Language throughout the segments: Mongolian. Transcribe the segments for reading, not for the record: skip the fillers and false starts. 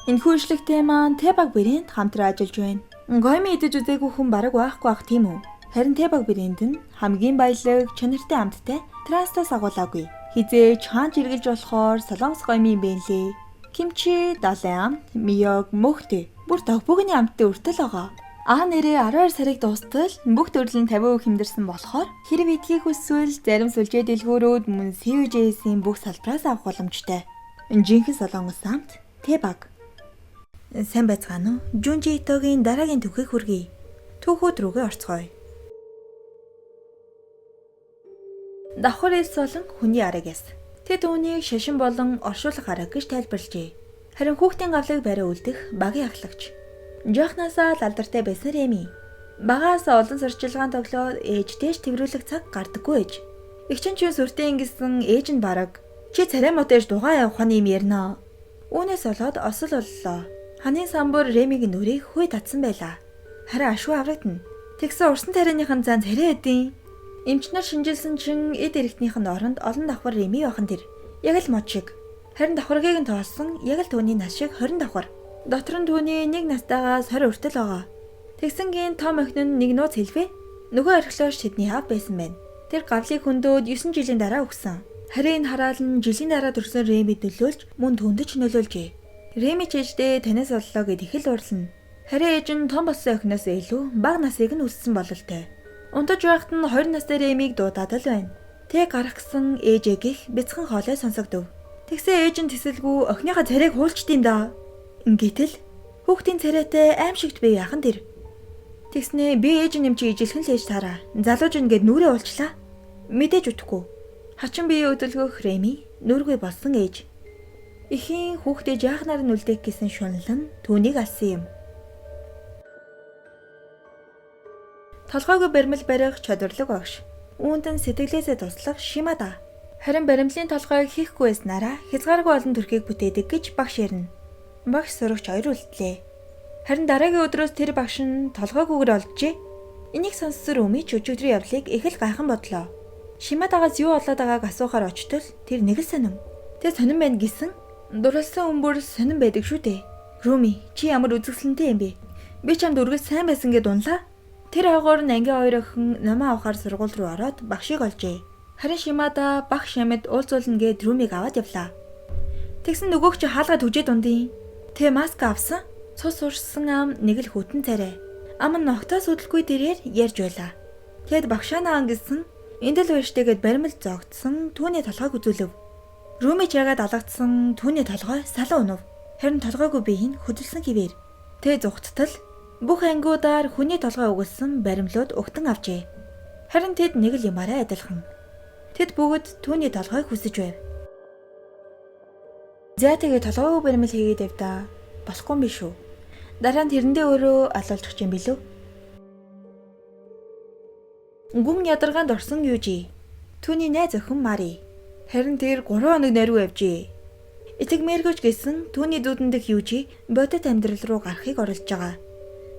Энэхүү бичлэгтэй маань Тебаг брэнд хамтран ажиллаж байна. Гоймон идэж үзээгүй хүн бараг байхгүй ах тийм үү? Харин Тебаг брэнд нь хамгийн баялаг, чанартай амттай транстаас агуулаагүй. Хизээ ч хаан чиргэлж болохоор солонгос гоймон юм байна лээ. Кимчи, далайн амт, миёг, мөхтэй бүр токбогны амттай үртэл байгаа. Аа нэрээ 12 сарыг дуустал бүх төрөл нь 50% хэмдэрсэн болохоор хэрв идэхийг хүсвэл зарим сүлжээ дэлгүүрүүд мөн CUJS-ийн бүх салбараас авах боломжтой. Жинхэнэ солонгос амт Тебаг. Сайн байцгаана уу? Жүнжи Итогийн дараагийн түүхийг хүргэе. Түүхүүд рүүгээ орцгоё. Давхар элс болон хүний арга яс. Тэд үүнийг шашин болон оршуулах арга гэж тайлбарлажээ. Харин хүүхдийн гавлыг бариа үлдэх багийн ахлагч. Жохнасаа л алдартай байсан Реми. Багаас олон сурчилгаан тоглоод ээжтэй ч тэрвэрлэх цаг гардаггүй ээж. Эгчин чинь сүртэй ингэсэн ээж нь бараг чи царай мод ээж дугаа явах нь юм ярина. Үүнээс болоод осол боллоо. Ханын самбар Ремигийн нүрийг хүй татсан байлаа. Харин ашгүй аврагдана. Тэгсэн урсан тарианыхан зан царай эдийн. Эмчнэр шинжилсэн чинь эд эрэгтнийх нь оронд олон давхар Реми бахан тэр. Яг л мод шиг. Харин давхаргийг нь тоолсон яг л түүний нас шиг 20 давхар. Дотор нь түүний нэг настайгаас 20 хүртэл байгаа. Тэгсэн гин том охин нь нэг нууц хэлвэ. Нөгөө орхилоош тэдний хав байсан байна. Тэр гавлыг хөндөд 9 жилийн дараа өгсөн. Харин энэ хараал нь жилийн дараа төрсэн Ремид нөлөөлж мөн түнд ч нөлөөлжээ. Реми ч ээждээ танаас оллоо гэд их л уурлана. Харин ээж нь том болсон охиноос илүү бага насыг нь өссөн бололтой. Унтаж байхад нь 20 настай Ремиг дуудаад л байна. Тэг гарах гэсэн ээжээгийнх бяцхан хоолой сонсогдов. Тэгсэн ээж нь тэсэлгүй охиныхаа царайг хуулчдیں даа. Гэтэл хүүхдийн царайтай аимшигт бие яхан тэр. Тэгснээ би ээж нь юм чи ижилхэн л ээж таараа. Залууж ингээд нүрээ уулчлаа. Мэдээж үтгэхгүй. Хачин бие өдөлгөх Реми нүргүй болсон ээж. Эхийн хүүхдээ жаахнаар нь үлдээх гэсэн шунал нь түүнийг алсан юм. Толгойг баримл барих чадварлаг багш. Үүнд нь сэтгэлээсээ туслах Шимада. Харин баримлын толгойг хийхгүй байснараа хязгааргүй олон төрхийг бүтээдэг гэж багш ярина. Багш сурагч хоёр үлдлээ. Харин дараагийн өдрөөс тэр багш нь толгойгүйгээр олджээ. Энийг сонссон Рүми ч өчигдрийн явдлыг их л гайхан бодлоо. Шимадагаас юу болоод байгааг асуухаар очтол тэр нэг л сонин. Тэр сонин байна гэсэн дурлсан өмбөр сонин байдаг шүү дээ. Рүми чи ямар үзэсгэлэнтэй юм бэ? Би чамд үргэлж сайн байсан гэд унлаа. Тэр ойгоор нь ангийн хоёр охин номоо авахар сургууль руу ороод багшийг олжээ. Харин Шимада багш амьд уулзуулна гэд Рүмиг аваад явлаа. Тэгсэн нөгөөх чи хаалгаа түжээд ундیں۔ Тэ маск авсан. Цус урссан ам нэг л хүтэн царай. Ам нь ногтоос үдлэхгүй дээрээр ярьж байлаа. Тэгэд багшаанаа гэсэн энд л баяртайгээд баримл зогтсон түүний толгойг үзүүлв. Рүми чагаад алгадсан түүний толгой салан унав. Харин толгойгүй бие нь хөдөлсөн хിവэр. Тэ зүгттэл бүх ангиудаар хүний толгой өгөлсөн баримлууд өгтөн авчээ. Харин тэд нэг л юмараа адилхан. Тэд бүгд түүний толгойг хүсэж байв. За тэгээ толгойгүй баримл хийгээд явдаа. Болохгүй юм биш үү? Дараа нь тэрэндээ өөрөө алуулчих юм билүү? Гүн ядаргаанд орсон Южи. Түүний найз охин Мари. Харин тэр 3 хоног нойргүй явжээ. Итгэмээргүй ч гэсэн түүний зүүдэн дэх Южи бодит амьдрал руу гарахыг оролдож байгаа.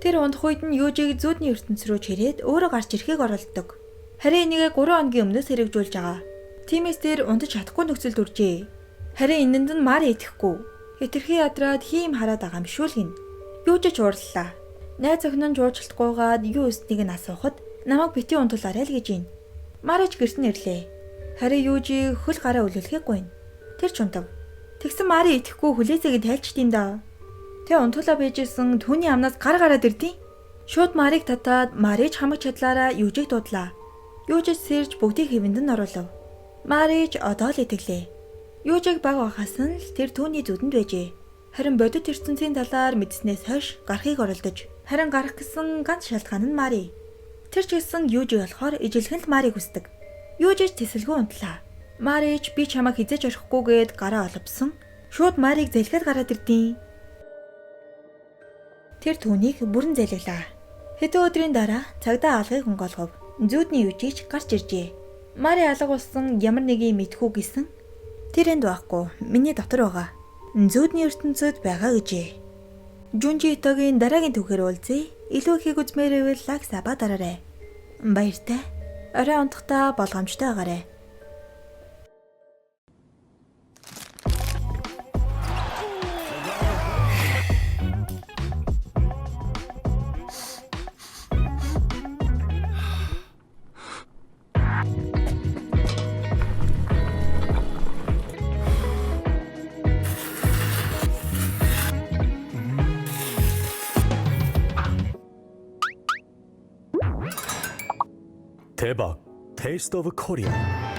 Тэр унтах үед нь Южиг зүүдний ертөнц рүү чирээд өөрөө гарч ирэхийг оролддог. Харин энийгээ 3 хоногийн өмнөөс хэрэгжүүлж байгаа. Тиймээс тэр унтаж чадахгүй нөхцөлд үржээ. Харин энэнд нь Мари итгэхгүй. Хэтэрхий ядраад хийм хараад байгаа юм шүү л гин. Юужи ч уурлаа. Найз охин нь жуучлалтгүйгаад юу өснийг нь асуухад намайг бити унтуулаарай л гэж юм. Мари ч гэрт нь ирлээ. Харин Юужи хөл гараа өлөөлөхийг гуйна. Тэр ч унтав. Тэгсэн Мари итгэхгүй хүлээсээг тайлчдیں даа. Тэ унтуулаа байжсэн түүний амнаас гар гараад ирдیں۔ Шууд Марийг татаад Мари ч хамаг чадлаараа Юужиг дуудлаа. Юужиж сэрж бүгдийг хэвэнд нь оруулав. Мари ч одоо л итгэлээ. Юужиг баг байхаас нь л тэр түүний зүдэнд байжээ. Харин бодит ертөнцийн талаар мэдснээс хойш гарахыг оролдож. Харин гарах гэсэн ганц шалтгаан нь Мари. Тэр ч гэсэн Юужиг болохоор ижилхэн л Марийг хүсдэг. Юужиж тэсэлгүй унтлаа. Мари ч би чамайг хизээж орхихгүйгээд гараа оловсон. Шууд Марийг зэлгээд гараад ирдیں۔ Тэр түүнийг бүрэн зэлгэлээ. Хэдэн өдрийн дараа цагдаа алгыг онгойлгов. Зүүдний Южич гарч иржээ. Мари алга болсон ямар нэгэн мэдхүү гэсэн. Тэр энд байхгүй. Миний дотор байгаа. Зүүдний ертөнцид байгаа гэжээ. Жүнжи Итогийн дараагийн түүхээр уулзъя. Илүү ихийг үзмээр байвал лайк саба дараарай. Баяртай. Орой унтахдаа болгоомжтой байгаарай. 대박. Taste of Korea.